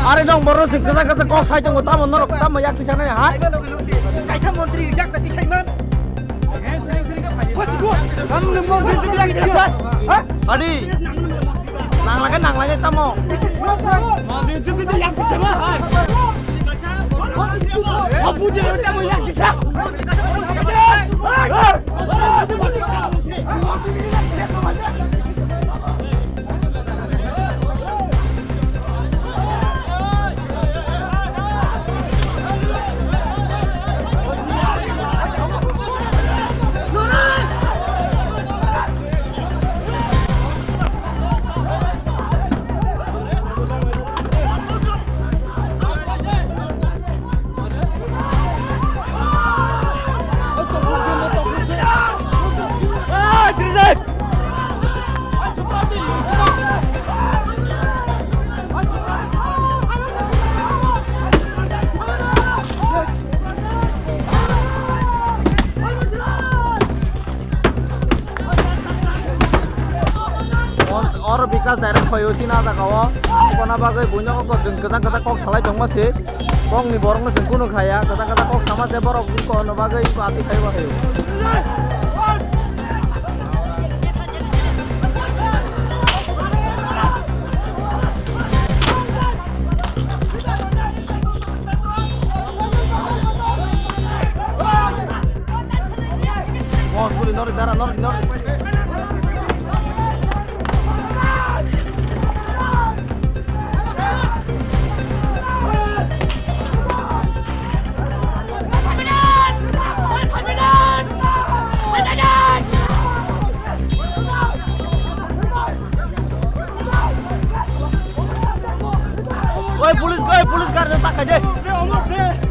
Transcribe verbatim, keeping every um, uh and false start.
Are nong borok se kwchak kwchak kok sai tongo, tamo norok tamo yak tisanai ha? Kaisa montri yak ta tisai man. Ang ni montri yak tisa. Ha? Adi. Nang lage, nang lage tamo. Montri tu tu yak tisai man. Abu je tamo yak tisa. Oro Bikas direct phaio chini ah jaga o. Kona bagwi buino kok chwng kwchang kwchang kok salai tongma se. Kokni borokno chwng kunu khaya, kwchang kwchang kok sama se borok kona bagwi iko atwi khaio ba khaio. Boss, buli nori dara, nori, nori. Oi, police, oi, police, gar ta khai de.